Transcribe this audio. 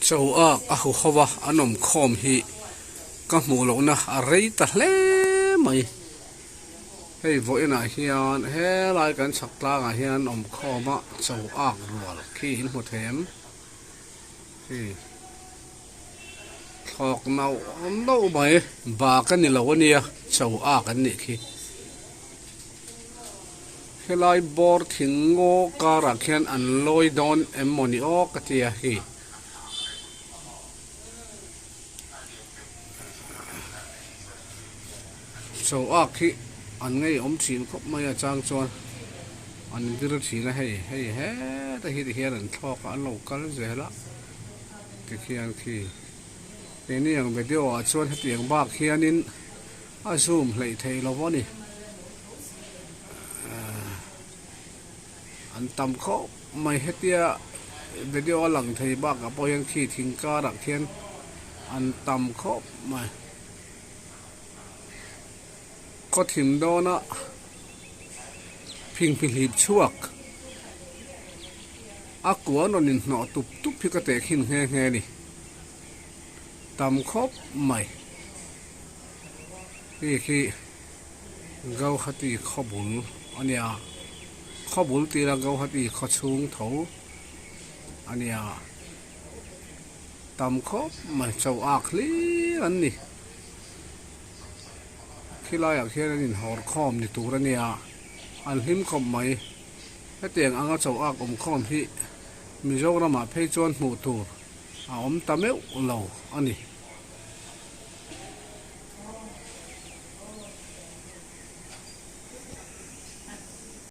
Choak a hu ho a an awm khawm hi ka hmuh lohna a rei ta hle mai. Hei vawiinah hian helai kan chhak tlangah hian an awm khawm a choak rual khi in hmu thei em? Khi thlawk nauh nauh mai bak a ni lo a nia choak an nih khi. Helai bawr thing ngaw karah khian an lawi dawn em maw ni aw ka ti a hi. Chaw ak hi an ngei awm thin khawp mai a chang chuan an vir thin a hei hei heta hi tihian an thlawk a an lo kal zel a tikhian khi keini ang video ah chuan hetiang bak hianin a zoom hleih theih lo a ni an tam khawp mai hetia video a lang thei bakah pawh hian khi thing karah khian an tam khawp mai khaw thim dawna phingphihlip chhuak a kua rawn inhnawh tup tup hi ka tehkhin nghe nghe a ni tam khawp mai. Hei hi Gauhati khaw bul a nia khaw bul tira Gauhati khaw chhung tho a nia tam khawp mai chaw ak hlir an ni khilaiah khian an inhawr khawm ni tur a nia an hlim khawp mai hetiang anga chaw ak awm khawm hi Mizoramah phei chuan hmuh tur a awm ta meuh lo a ni.